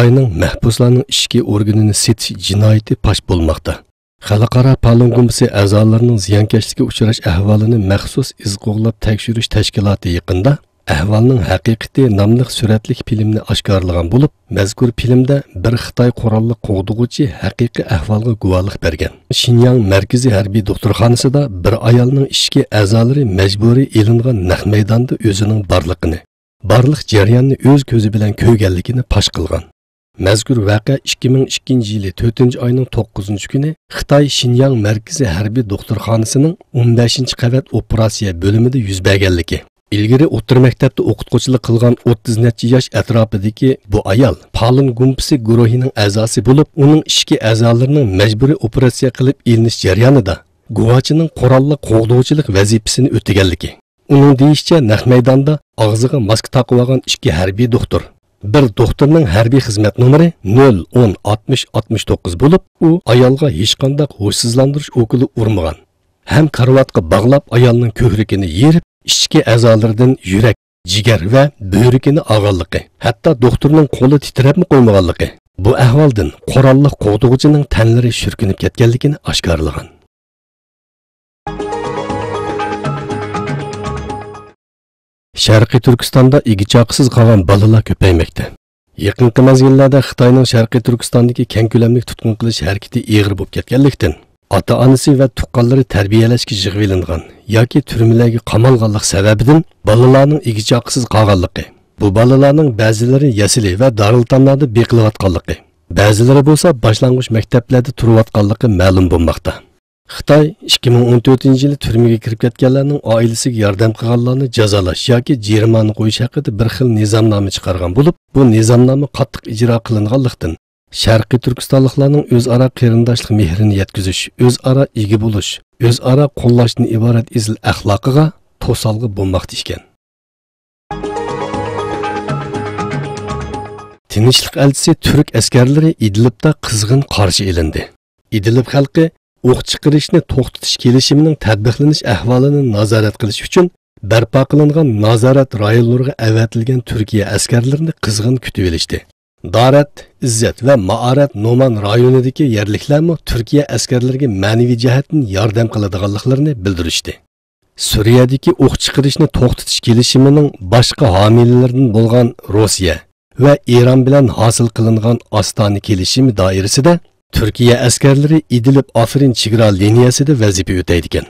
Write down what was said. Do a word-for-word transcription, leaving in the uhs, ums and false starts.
خىتاينىڭ مەھبۇسلارنىڭ ئىچكى ئورگىنىنى سېتىش جىنايىتى پاش بولماقتا. خەلقئارا پالون گۇمپىسى ئەزالىرىنىڭ زىيانكەشلىككە ئۇچراش ئەھۋالىنى مەخسۇس ئىز قوغلاپ تەكشۈرۈش تەشكىلاتى يېقىندا ئەھۋالنىڭ ھەقىقىتى ناملىق سۈرەتلىك فىلىمنى ئاشكارىلىغان بولۇپ، مەزكۇر فىلىمدە بىر خىتاي قوراللىق قوغدىغۇچى ھەقىقىي ئەھۋالغا گۇۋاھلىق بەرگەن. شىنياڭ مەركىزىي ھەربىي دوختۇرخانىسىدا بىر ئايالنىڭ ئىچكى ئەزالىرى مەجبۇرىي ئېلىنغان نەق مەيداندا ئۆزىنىڭ بارلىقىنى، بارلىق جەرياننى ئۆز كۆزى بىلەن كۆرگەنلىكىنى پاش قىلغان. مەزكۇر ۋەقە ئىككى مىڭ ئىككىنچى يىلى تۆتىنچى ئاينىڭ توققۇزىنچى كۈنى خىتاي شىنياڭ مەركىزىي ھەربىي دوختۇرخانىسىنىڭ ئون بەشىنچى قەۋەت ئوپېراتسىيە بۆلۈمىدە يۈز بەرگەنلىكى. ئىلگىرى ئوتتۇرا مەكتەپتە ئوقۇتقۇچىلىق قىلغان ئوتتۇز نەچچە ياش ئەتراپىدىكى بۇ ئايال پالون گۇمپىسى گۇرۇھىنىڭ ئەزاسى بولۇپ، ئۇنىڭ ئىچكى ئەزالىرىنىڭ مەجبۇرىي ئوپېراتسىيە قىلىپ ئېلىنىش جەريانىدا گۇۋاچىنىڭ قوراللىق قوغدىغۇچىلىق ۋەزىپىسىنى ئۆتىگەنلىكى. ئۇنىڭ دېيىشىچە، نەق مەيداندا ئاغزىغا ماسكا تاقىۋالغان ئىككى ھەربىي دوختۇر، بىر دوختۇرنىڭ ھەربىي خىزمەت نومۇرى نۆل ئون ئاتمىش ئاتمىش توققۇز بولۇپ، ئۇ ئايالغا ھېچقانداق ھوشسىزلاندۇرۇش ئوكۇلى ئۇرمىغان ھەم كارىۋاتقا باغلاپ، ئايالنىڭ كۆكرىكىنى يېرىپ، ئىچكى ئەزالىرىدىن يۈرەك، جىگەر ۋە بۆرىكىنى ئالغانلىقى، ھەتتا دوختۇرنىڭ قولى تىترەپمۇ قويمىغانلىقى، بۇ ئەھۋالدىن قوراللىق قوغدىغۇچىنىڭ تەنلىرى شۈركۈنۈپ كەتكەنلىكىنى ئاشكارىلىغان. شەرقىي تۈركىستاندا ئىگە-چاقىسىز قالغان بالىلار كۆپەيمەكتە. يېقىنقى مەزگىللەردە خىتاينىڭ شەرقىي تۈركىستاندىكى كەڭ كۆلەملىك تۇتقۇن قىلىش ھەرىكىتى ئېغىر بولۇپ كەتكەنلىكتىن، ئاتا-ئانىسى ۋە تۇغقانلىرى تەربىيەلەشكە يىغىۋېلىنغان ياكى تۈرمىلەرگە قامالغانلىق سەۋەبىدىن بالىلارنىڭ ئىگە-چاقىسىز قالغانلىقى، بۇ بالىلارنىڭ بەزىلىرى يەسلى ۋە دارىلئېتاملاردا بېقىلىۋاتقانلىقى، بەزىلىرى بولسا باشلانغۇچ مەكتەپلەردە تۇرۇۋاتقانلىقى مەلۇم بولماقتا. خىتاي ئىككى مىڭ ئون تۆتىنچى يىلى تۈرمىگە كىرىپ كەتكەنلەرنىڭ ئائىلىسىگە ياردەم قىلغانلارنى جازالاش ياكى جېرىمانە قويۇش ھەققىدە بىر خىل نىزامنامە چىقارغان بولۇپ، بۇ نىزامنامە قاتتىق ئىجرا قىلىنغانلىقتىن، شەرقىي تۈركىستانلىقلارنىڭ ئۆزئارا قېرىنداشلىق مېھرىنى يەتكۈزۈش، ئۆزئارا ئىگە بولۇش، ئۆزئارا قوللاشتىن ئىبارەت ئېزىل ئەخلاقىغا توسالغۇ بولماقتا ئىكەن. تىنچلىق ئەلچىسى تۈرك ئەسكەرلىرى ئىدلىبتا قىزغىن قارشى ئېلىندى. ئىدلىب خەلقى ئوق چىقىرىشنى توختىتىش كېلىشىمىنىڭ تەتبىقلىنىش ئەھۋالىنى نازارەت قىلىش ئۈچۈن بەرپا قىلىنغان نازارەت رايونلىرىغا ئەۋەتىلگەن تۈركىيە ئەسكەرلىرىنى قىزغىن كۈتۈۋېلىشتى. دارەت، ئىززەت ۋە مائارەت نومان رايونىدىكى يەرلىكلەرمۇ تۈركىيە ئەسكەرلىرىگە مەنىۋى جەھەتتىن ياردەم قىلىدىغانلىقلىرىنى بىلدۈرۈشتى. سۈرىيەدىكى ئوق چىقىرىشنى توختىتىش كېلىشىمىنىڭ باشقا ھامىيلىرىدىن بولغان روسىيە ۋە ئىران بىلەن ھاسىل قىلىنغان ئاستانە كېلىشىمى دائىرىسىدە تۈركىيە ئەسكەرلىرى ئىدلىب ئافرىن چېگرا لىنىيەسىدە ۋەزىپە ئۆتەيدىكەن.